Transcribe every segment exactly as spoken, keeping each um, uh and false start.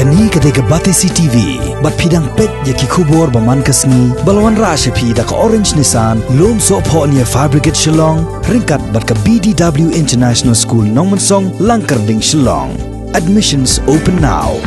Kane ka dei ka Batesi T V, bad phi dang peit ïa ki khubor ba man ka sngi, ba la wanrah sha phi da ka Orange Nissan, Lumsohphoh near Fire Brigade Shillong, ryngkat bad ka B D W International School Nongmensong, Langkyrding, Shillong. Admissions open now.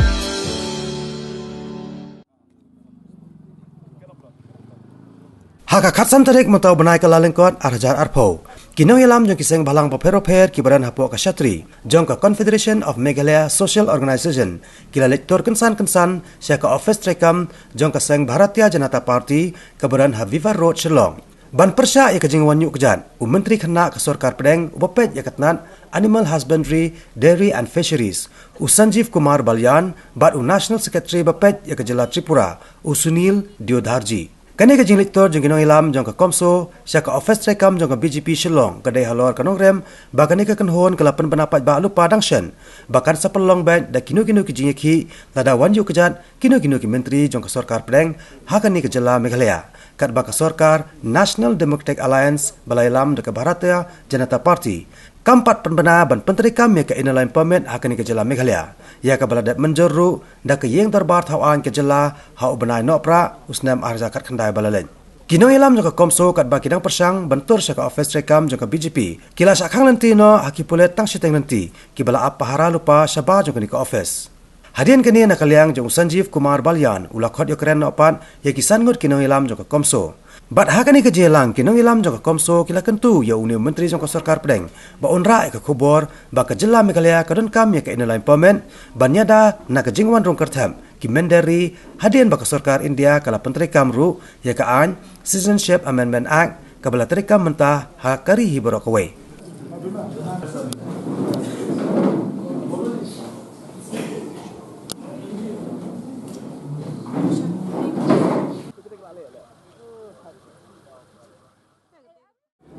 Ha ka khatsan tarik mynta u bnai Kyllalyngkot ar hajar arphew, ki nongïalam jong ki seng bhalang bapher bapher kiba don hapoh ka shatri jong ka Confederation of Meghalaya Social Organization ki la leit tur kynsan kynsan sha ka office treikam jong ka seng Bharatiya Janata Party kaba don ha Viva Road, Shillong, ban pyrshah ïa ka jingwan ïuh kjat u Myntri Khynnah ka Sorkar Pdeng uba peit ïa ka tnat Animal Husbandry, Dairy and Fisheries, u Sanjeev Kumar Balyan, bad u National Secretary ba peit ïa ka jylla Tripura, u Sunil Deodharji. Kane ka jingleit tur jong ki nongïalam jong ka CoMSO sha ka office treikam jong ka B J P Shillong ka dei halor ka nongrem ba kane ka kynhun ka la pynbna paidbah lypa dang shen ba kan sa pynlong beit da kino kino ki jingïakhih lada wan ïuh kjat kino kino ki myntri jong ka Sorkar Pdeng ha kane ka jylla Meghalaya, katba ka sorkar National Democratic Alliance ba la ïalam da ka Bharatiya Janata Party kam pat pynbna ban pyntreikam ïa ka Inner Line Permit ha kane ka jylla Meghalaya, ïa kaba la dep mynjur ruh da ka Ïing Dorbar Thaw Aiñ ka jylla ha u bnai Nohprah u snem ar hajar khatkhyndai ba la leit. Ki nongïalam jong ka CoMSO katba ki dang pyrshang ban tur sha ka office treikam jong ka B J P ki la shah khang lynti noh ha ki pulit tang shiteng lynti kiba la ap pahara lypa shabar jong kane ka office. Hadien kane, na ka liang jong u Sanjeev Kumar Balyan u la khot ïakren noh pat ïa ki san ngut ki nongïalam jong ka CoMSO. Bad ha kane ka jingïalang ki nongïalam jong ka CoMSO ki la kyntu ïa une u Myntri jong ka Sorkar Pdeng ba un rah ïa ka khubor ba ka jylla Meghalaya ka donkam ïa ka Inner Line Permit ban ïada na ka jingwan rung kyrthep ki mynder ri, hadien ba ka Sorkar India ka la pyntreikam ruh ïa ka aiñ Citizenship Amendment Act kaba la treikam mynta ha ka ri hi baroh kawei.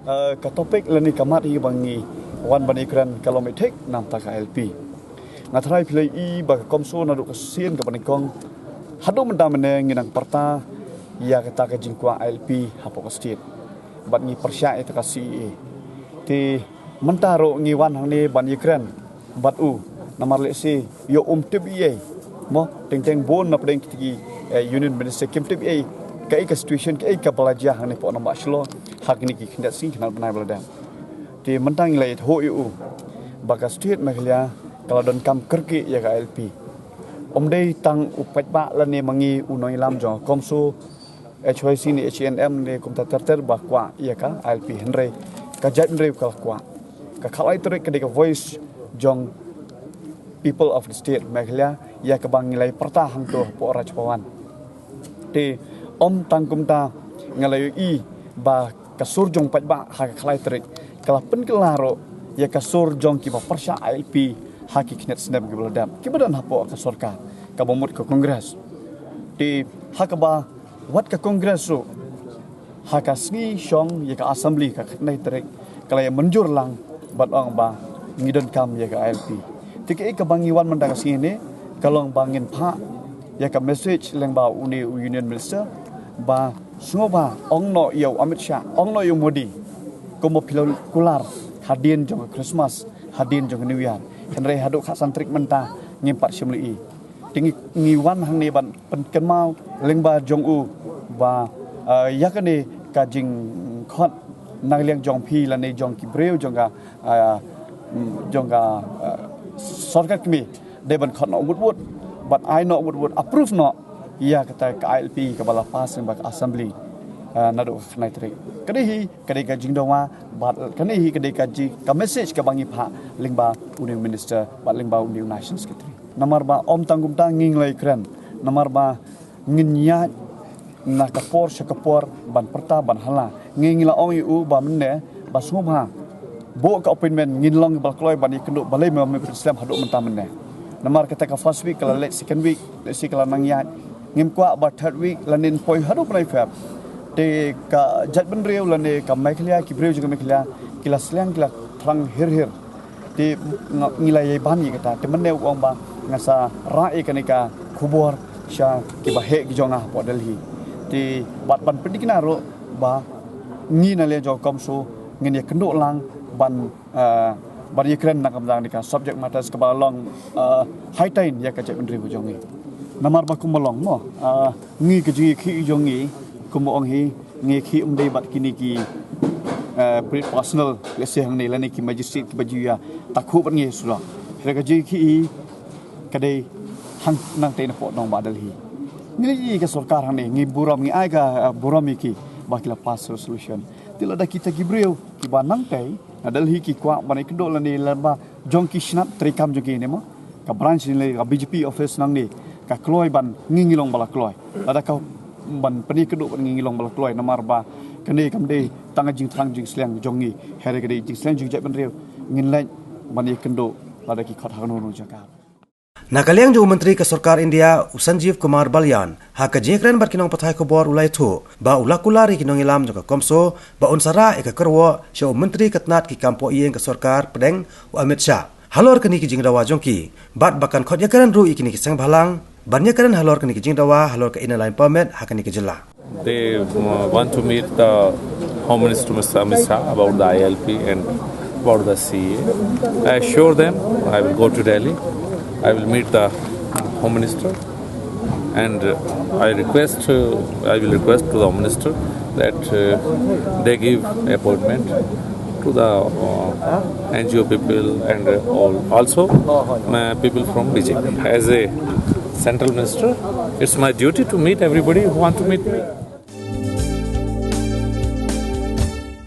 Eh, ka topic lane ka mat hi ba ngi wan ban ïakren ka long beit thik namar ka I L P. Nga tharai phi la ïohi ba ka CoMSO naduh ka sien kaba nyngkong haduh mynta mynne ngi nang pyrta ïa kata ka jingkwah I L P hapoh ka state. Bad ngi pyrshah ïa kata ka C A A. Te mynta ruh ngi wan hangne ban ïakren bad u, namar lehse ïoh um tip ei ei. Mo, teng teng bun na pdeng kita ki, eh, Union Minister kim tip ei ei kaei ka situation, kaei kaba la jia hangne hapoh nongbah Shillong ha kine ki khyndiat sngi khyndiat bnai ba la dep. Te mynta ngi la ïathuh ïa u ba ka state Meghalaya ka la donkam kyrkieh ïa ka I L P. Ym dei tang u paidbah lane ma ngi u nongïalam jong ka CoMSO, H Y C ne H A N M ne kumta ter ter ba kwah ïa ka I L P, hynrei ka jaitbynriew ka la kwah. Ka khatlai tarik ka dei ka voice jong people of the state Meghalaya ïa kaba ngi la ïa pyrta hangto hapoh Raj Bhavan. Te ym tang kumta, nga la ïohi ba ka sur jong paidbah ha ka khatlai tarik ka la pynkylla ruh ïa ka sur jong kiba pyrshah I L P ha ki khyndiat snem kiba la dep, kiba don hapoh ka sorkar kaba mut ka Congress. Te ha kaba wat ka Congress ruh ha ka sngi shong ïa ka Assembly ka khatlai tarik ka la ïa mynjur lang bad ong ba ngi donkam ïa ka I L P. Te kaei kaba ngi wan mynta ka sngi ne ka long ba ngin phah ïa ka message lyngba une u Union Minister ba sngewbha ong noh ïa u Amit Shah, ong noh ïa u Modi, kumba phi la kular hadien jong ka Christmas, hadien jong ka New Year. Hynrei haduh khatsan tarik mynta ngim pat shym la ïohi. Te ngi, ngi wan hangne ban pynkynmaw lyngba jong u ba, eh, ïa kane ka jingkhot na liang jong phi lane jong ki briew jong ka, eh, mm, jong ka, eh, sorkar kmie dei ban khot noh wut wut bad ai noh wut wut, approve noh ïa kata ka I L P kaba la pass lyngba ka Assembly, eh, naduh ka khatlai tarik. Ka dei hi ka dei ka jingdawa bad ka dei hi ka dei ka jing, ka message kaba ngi phah lyngba une u Minister bad lyngba une u National Secretary. Namar ba ym tang kumta, ngi la ïakren namar ba ngin ïaid na ka por sha ka por ban pyrta ban hala. Ngi, ngi la ong ïa u ba mynne ba sngewbha buh ka appointment, ngin long ba la kloi ban ïakynduh balei ma me pynslem haduh mynta mynne. Namar kata ka first week ka la leit, second week lehse ka la nang ïaid. Ngim kwah ba third week lane poi haduh bnai Feb te ka jaitbynriew lane ka Meghalaya, ki briew jong ka Meghalaya ki la sliang, ki la thrang hir hir. Te nga, ngi la ïai ban ïa kata. Te mynne u ong ba nga sa rah ïa kane ka khubor sha kiba heh ki jong nga hapoh Delhi. Te bad ban pynthikna ruh ba ngi na liang jong ka CoMSO ngin ïakynduh lang ban, eh, Ban ïakren na ka bynta kane ka subject matters kaba long, uh, heighten ïa ka jaitbynriew jong ngi. Namar ba kumba long mo, uh, ngi ka jingïakhih jong ngi kumba ong hi, ngi ïakhih ym dei bad kine ki, uh, personal, lehse hangne lane ki magistrate kiba ju ïa takhuh bad ngi shuh. Hynrei ka jingïakhih hi ka dei hang nangtei napoh nongbah Delhi. Ngi leit ïa ka sorkar hangne, ngi burom, ngi ai ka, uh, burom ïa ki ba ki la pass resolution. Te lada kita ki briew kiba nangtei na Delhi ki kwah ban ïakynduh lane lada ba jong ki shnat treikam jong ki ne mo, ka branch ne lane ka B J P office nangne ka kloi ban ngi, ngi long ba la kloi. Lada ka ban pynïakynduh ban ngi, ngi long ba la kloi namar ba kane kam dei tang ka jingthrang jingsliang jong ngi, hynrei ka dei jingsleng jong jaitbynriew. Ngin leit ban ïakynduh lada ki khot ha kano kano jaka. Na ka liang jong u Myntri ka Sorkar India, u Sanjeev Kumar Balyan, ha ka jingïakren bad ki nongpathai khubor u la ïathuh ba u la kular ïa ki nongïalam jong ka CoMSO ba un sa rah ïa ka kyrwoh sha u Myntri ka tnat ki kam pohïing ka sorkar pdeng, u Amit Shah, halor kane ka jingdawa jong ki, bad ba kan khot ïakren ruh ïa kine ki sengbhalang ban ïakren halor kane ka jingdawa halor ka Inner Line Permit ha kane ka jylla. They uh, want to meet the Home Minister, Mister Amit Shah, about the I L P and about the C A. I assure them I will go to Delhi. I will meet the Home Minister, and uh, I request, uh, I will request to the Home Minister that uh, they give appointment to the uh, N G O people and uh, all also uh, people from B J P. As a central minister, it's my duty to meet everybody who want to meet me.